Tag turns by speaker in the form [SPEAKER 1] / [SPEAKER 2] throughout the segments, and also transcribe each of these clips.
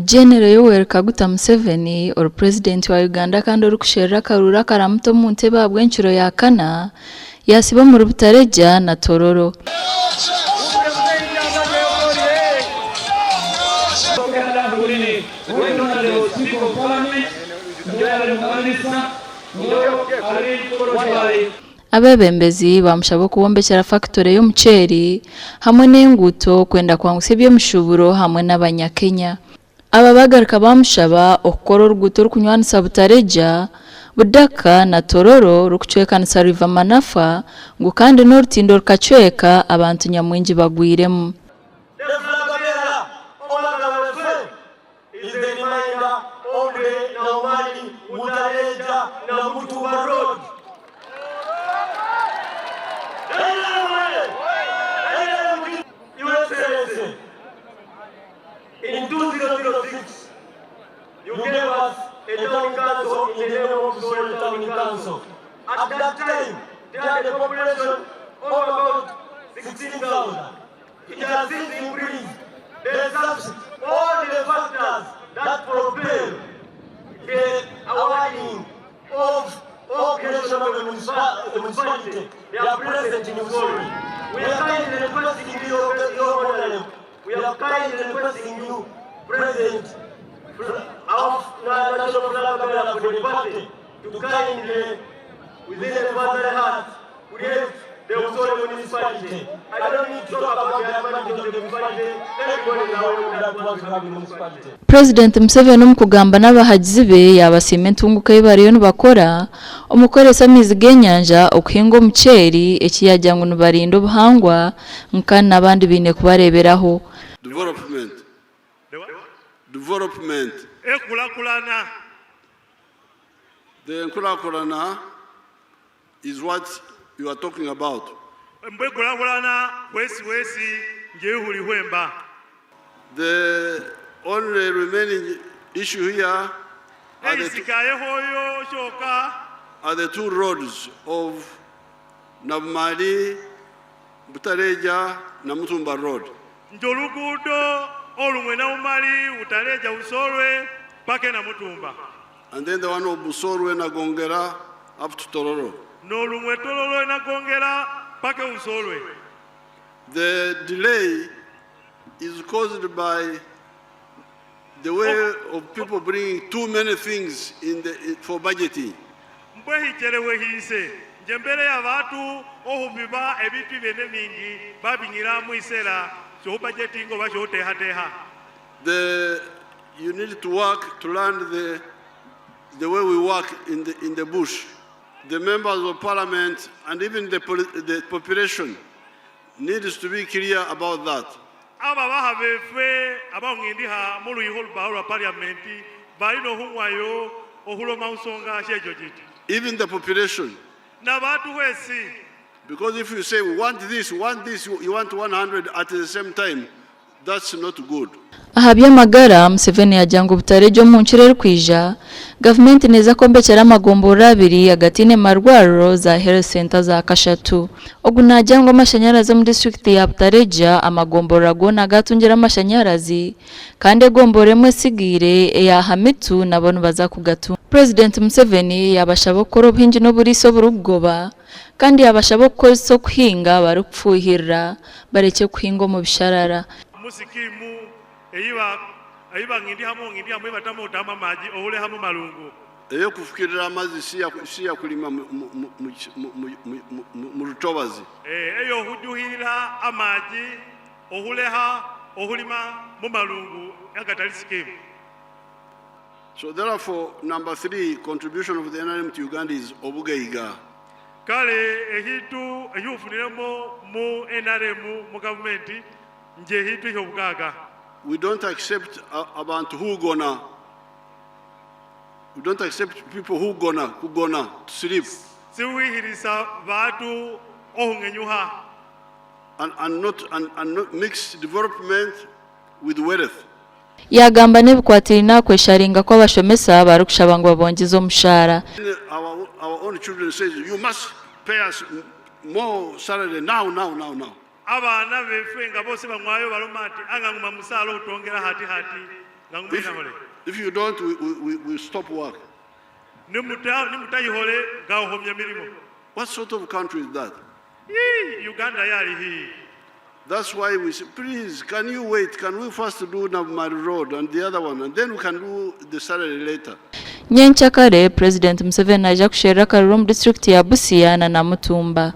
[SPEAKER 1] General Yoweri Kaguta Museveni ori Purezidenti wa Uganda kandi orikusherura akaruuru akaramuta omu ntebe ahabw'encuro ya kana yasiba omuri Butaleja na Tororo. Abeebembezi baamushaba okubombekyera fakitore y'omuceeri hamwe n'enguuto kwenda kwangusya eby'emishuuburo hamwe n'abanya-Kenya. Aba baagaruka baamushaba okukora oruguuto orikunywanisa Butaleja, Budaka na Tororo rurikucwekanisa River Manafa ngu kandi n'orutindo rukacweka abantu nyamwingi bagwiremu.
[SPEAKER 2] The flag bearer Omagaba Wefe is the reminder of the Naumani Butaleja Namutumba Road. Your Excellency, in 2006, you gave us a town council in the name of Busore Town Council. At that time, they had a population of about 16,000. It has since increased. The subs, all the factors that propel the awarding of all creation of the municipality, they are present in Busore. We are kindly requesting you, your honorable, we are kindly requesting you, President of National Flag Bearer for the party, to kindly, within the father heart, create the Busore municipality. I don't need to talk about the advantage of the municipality. Everybody is aware that wants to have the municipality.
[SPEAKER 1] Purezidenti Museveni omu kugamba n'abahagizi be yaabasiima entunguka ei bariyo nibakora omu kukoresa amaizi g'enyanja okuhinga omuceeri eki yaagira ngu nibarinda obuhangwa ngu kandi n'abandi baine kubareeberaho.
[SPEAKER 3] Development. Development.
[SPEAKER 4] Ekulakulana.
[SPEAKER 3] The nkulakulana is what you are talking about.
[SPEAKER 4] Mbwe ekulakulana wesi wesi nje hwemba.
[SPEAKER 3] The only remaining issue here are the, two,
[SPEAKER 4] Eyisikayehoyo shoka
[SPEAKER 3] are the two roads of Nabumali, Butaleja, Namutumba Road.
[SPEAKER 4] Nje oluguudo olumwe Naumali Butaleja Busolwe paka Namutumba.
[SPEAKER 3] And then the one of Busolwe Nagongera up to Tororo.
[SPEAKER 4] N'olumwe Tororo Nagongera paka Busolwe.
[SPEAKER 3] The delay is caused by the way of people bringing too many things in the, for budgeting.
[SPEAKER 4] Mbwehichelewe hise nje mbere y'abantu ohubiba ebintu byene mingi babinyira mwisera syohubajetinga oba syohutehateha.
[SPEAKER 3] You need to work to learn the way we work in the bush. The members of parliament and even the population needs to be clear about that.
[SPEAKER 4] Aba baha befwe abawindiha mu luyiho lubaho lwa parliament balina ohunywayo ohuloma nsonga shejo jiti.
[SPEAKER 3] Even the population.
[SPEAKER 4] N'abantu wesi.
[SPEAKER 3] Because if you say we want this, we want this, you want 100 at the same time, that's not good.
[SPEAKER 1] Aha by'amagara, Museveni yagira ngu Butaleja omu nkiro erikwija, gavumenti neeza kwombekyera amagomborora abiri agataine marwariro za health center za kashatu. Ogu naagira ngu amashanyarazi omu disiturikiti ya Butaleja amagomborora goona gatungire amashanyarazi kandi egomborora emwe esigaire eya Hamitu nabo nibaza kugatunga. Purezidenti Museveni yaabashaba okukora obuhingi n'oburiisa oburikugoba kandi yaabashaba okukozesa okuhinga barikufuhirira barekye kuhinga omu bisharara.
[SPEAKER 4] Musikimu eyiba eyiba ngindi hamu ngindi hamu ibatamu utama maji ohule hamu malungu.
[SPEAKER 3] Ey'okufukirira amazzi si ya kulima mu lutobazi.
[SPEAKER 4] Eyo hujuhirira amaji ohuleha ohulima mu malungu agatali sikimu.
[SPEAKER 3] So therefore, number 3, contribution of the NRM to Uganda is obugaiga.
[SPEAKER 4] Kale ehitu ehyufuniremo mu NRM mu gavumenti nje ehitu ehyobugaga.
[SPEAKER 3] We don't accept abantu who gonna. We don't accept people who gonna, who gonna to sleep.
[SPEAKER 4] Siwihirisa batu ohungenyuha.
[SPEAKER 3] And not mix development with wealth.
[SPEAKER 1] Yagamba n'ebikwatiraine aha kwesharinga kw'abashomesa barikushaba ngu babongyeze omushahara.
[SPEAKER 3] Our own children says you must pay us more salary now, now, now, now.
[SPEAKER 4] Abaana beffe nga bose banywayo baloma nti anga nguma musaala otongera hati hati. Nga ngume
[SPEAKER 3] If,
[SPEAKER 4] inahole.
[SPEAKER 3] if you don't, we stop work.
[SPEAKER 4] Nimutayihole ngawuhomya mirimo.
[SPEAKER 3] What sort of country is that?
[SPEAKER 4] Yee, Uganda yali hii.
[SPEAKER 3] That's why we say, please, can you wait? Can we first do Nabumali Road and the other one, and then we can do the salary later?
[SPEAKER 1] Nyencakare, Purezidenti Museveni naija kusherura akaruru omu disiturikiti ya Busia na Namutumba.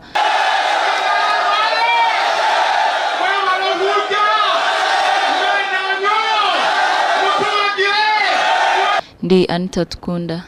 [SPEAKER 1] Ndi Anita Tukunda.